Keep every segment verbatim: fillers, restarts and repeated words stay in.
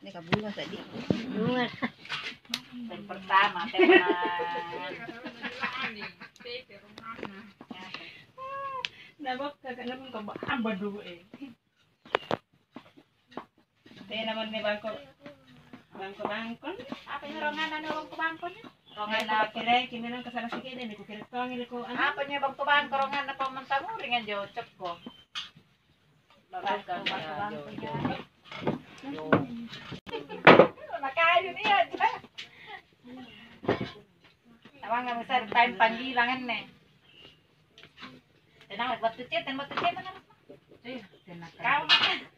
Ini kabunga tadi. Bunga. Yang pertama, tema. Nah, bakka, karena pun kau ambon dulu, eh. Tena manne bangko, bangko-bangkon. Apa ini ronganna anu bangko-bangkon? Ronganna kira kimenang kesana sikit deh, ku kira tongi ku anu. Apa ini bangko-bangko ronganna pamantang uring anjo cokko? Bangko-bangko. Makayu nia aja. Tawanga besar time panggilangan nih. Tenang, battu chat, tenang battu chat, tenang. Kau,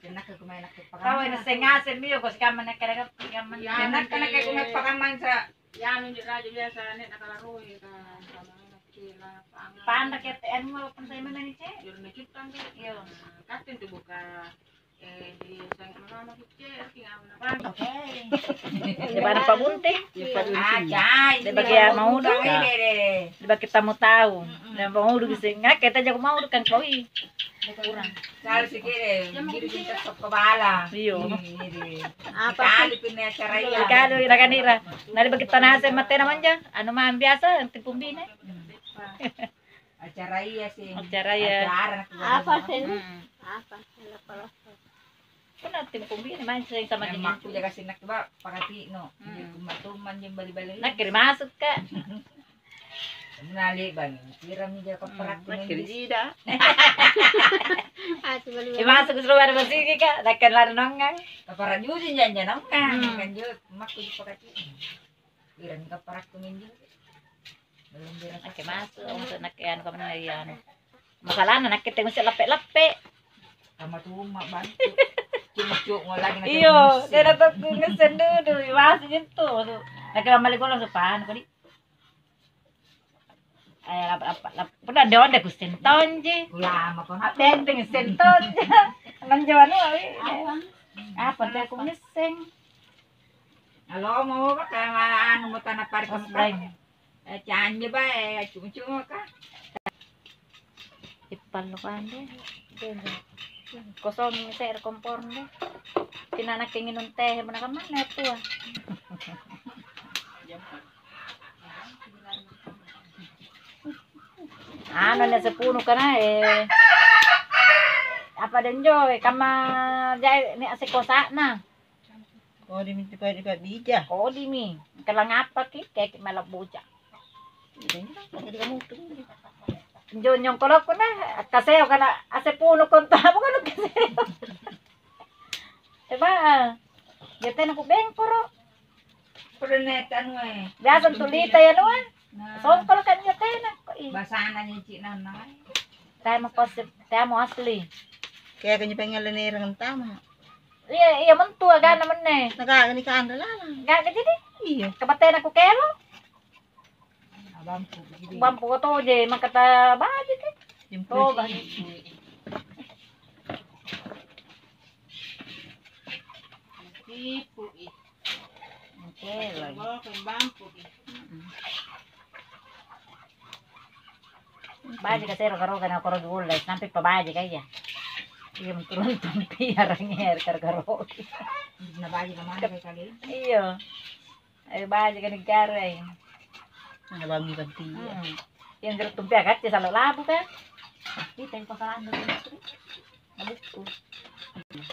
tenang ke kumai nak kau pakamma. Ini sengaja mio, kau sekarang mana kira-kira pakamma. Iya, tenang kena kayak kumai pakamma sa. Iya, minjuk raja biasa, nek nakalaroi ka, sama anak kecil lah, pangan. Pandak ya, T N mau apa saya mana nih, Cek? Juru nih cutang tuh. Iya. Nah, katin tuh buka. Eh, di sang mama kecil, tinggal mana, Bang? Oke. Di mana Pak Bunting? Iya, Pak Bunting. Ah, cai. Di bagian mau dong. Iya, deh, deh. Di bagian tamu tahu. Mm-mm. Dan mau dong sing ngake aja mau kan koi. Kurang. Kalau sikit deh, jadi kita sok kebala. Iyo. Ini, ini deh. Apa kali sih? Pindah acara iya. Kali ira kan ira. Nah, di bagian tanah saya mati namanya. Anu mah biasa, tipu bine. Hmm. Acara iya sih. Acara iya. Acara anak keluarga. Apa sih? Hmm. Apa? Lupa-lupa. Pernah timpung bini main sering sama jenis. Makku jaga sinak coba pakatino. Hmm. Jadi kumatumman jeng bali-bali. Nakiri masuk, Kak. Nali bang, kira mi jaga parakku. Nakiri jida. Ah, coba lu. Masuk suruh ada bersih, Kak. Nakkan lari nongang. Kapara juji janja nongang. Hmm. Kan jut makku pakatino. Irang kaparakku minjo. Belum beres. Nakke masuk, maksud nakke anu kamanna iya anu. Masalahna nakke teng mesti lappe-lappe. Sama tuh mak bantu. Cucu mau lagi nakke. Iyo, dia datang ku ngesen dulu, masuk itu. Nakke mali golong sopan kodi. Eh, lap-, lap-, lap-, pernah donde ku sentonji. Ulama kono. Apa yang dengan sentonji? Manjo anu, apa? Apa teh aku ngeseng? Alomo, anu, mo tanah pari. Pas kamu blank. Eh, canje bae, cuma-cuma ka. Ippallu kande. Kosong se're komporna. Tinana ke nginum teh, mana kamana tua. Anu, nia sepunu kana, eh. Apa denjo, eh, kamma jai ni asekosa'na. Kodimi tu pa'bija. Kodimi. Kelang apa ki? Kayak mala boja. Iya, pakai dia mutu. Njo nyongkolokku na, kaseo kana asepunu konta, bukan kaseo. Coba, ya tena ku bengkoro. Pernah tanu, eh. Biasa tulita ya, nu, eh. Nah. Songkol kan ya tena. Kok iya? Basana nyicik nana, eh. Temo kosip, temo asli. Kayak kanyi pengen lenerang tama. Iya, iya, mentu agana menne. Naga ni kanda lalang. Gaga jadi? Iya. Kabatena ku kelo. Abangku, jadi. Bampu to je, maka ta baji ke. Jemput. Toba. Tipu, ih. Oke, lagi. Bawa ke bampu, ih. Mm-mm. Baji ka sero karoga na koro dulu, sampai pa baji ka iya. Iya, menturun tampi arangnya air karo-karo. Na baji ka mana kali? Iya. Ayo baji ka negara, eh. Mana bangi banti. Hmm. Yang gerak tumpi agak sih selalu labu kan. Kita yang pasaran dulu. Abukku.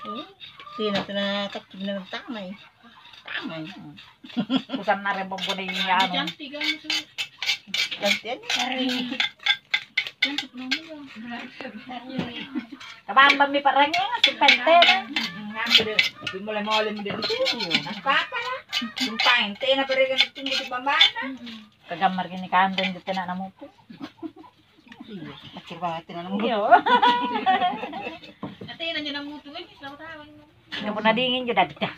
Hmm. Tina, tina, tak, tina, tamai. Tamai. Kusan nare bombone ini anu. Cantik kan itu. Gantian. Cantik namanya. Kabambang mi parangnya, sumpah tena. Ngambil deh. Mulai-mulai mi dari situ. Apa-apa lah. Sumpah tena parangnya tunggu di bambana. Kagambar gini kandeng di tena namuku. Iya, nakir banget tena namuku. Iya. Ate nanya namutu kan, selalu tahu. Nggak pernah dingin juga dah.